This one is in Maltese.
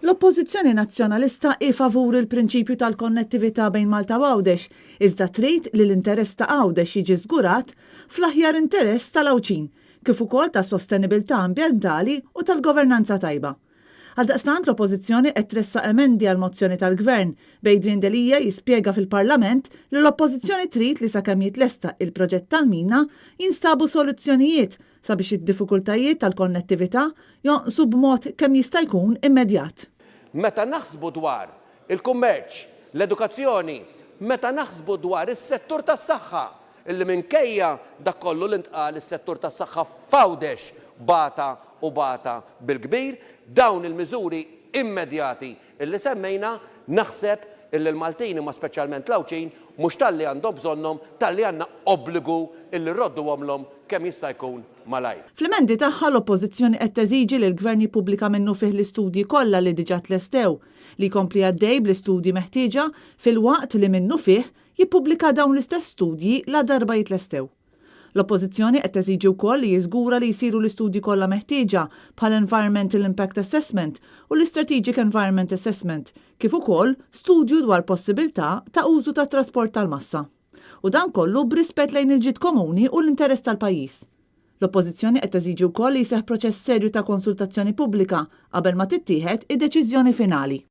L-Oppożizzjoni Nazzjonalista hi favur il-prinċipju tal-konnettività bejn Malta u Għawdex, iżda trid li l-interess ta' Għawdex jiġi żgurat fl-aħjar interess tal-Għawdxin, kif ukoll tas-sostenibilità ambjentali u tal-governanza tajba. Għaldaqstant l-Oppożizzjoni qed tressaq emendi għall-mozzjoni tal-Gvern, b'Adrian Delia jispjega fil-Parlament li l-Oppożizzjoni trid li sakemm jitlesta il-proġett tal-mina jinstabu soluzzjonijiet sabiex id-diffikultajiet tal-konnettività jonqsu b'mod kemm jista' jkun immedjat. Meta naħsbu dwar il-kummerċ, l-edukazzjoni, meta naħsbu dwar is-settur tas-saħħa, Illi minkejja dak kollu li ntqal is-settur tas-saħħa f'Għawdex bata u bata bil-kbir, dawn il-miżuri immedjati illi semmejna naħseb illi l-Maltin imma speċjalment l-Għawdxin mhux talli għandhom bżonnhom talli għandna obbligu illi rrodduhomlhom kemm jista' jkun malajr. Fl-emendi tagħha l-Oppożizzjoni qed teżiġi li l-Gvern jippubblika minnufih l-istudji kollha li diġà tlestew, li jkompli għaddej bl-istudji meħtieġa filwaqt li minnufih jippubblika dawn l-istess studji ladarba jitlestew. L-Oppożizzjoni qed teżiġi wkoll li jiżgura li jsiru l-istudji kollha meħtieġa bħal Environmental Impact Assessment u l-Istrategic Environment Assessment kif ukoll studju dwar possibiltà ta' użu tat-trasport tal-massa. U dan kollu b'rispett lejn il-ġid komuni u l-interess tal-pajjiż. L-Oppożizzjoni qed teżiġi wkoll li jseħħ proċess serju ta' konsultazzjoni pubblika qabel ma tittieħed id-deċiżjoni finali.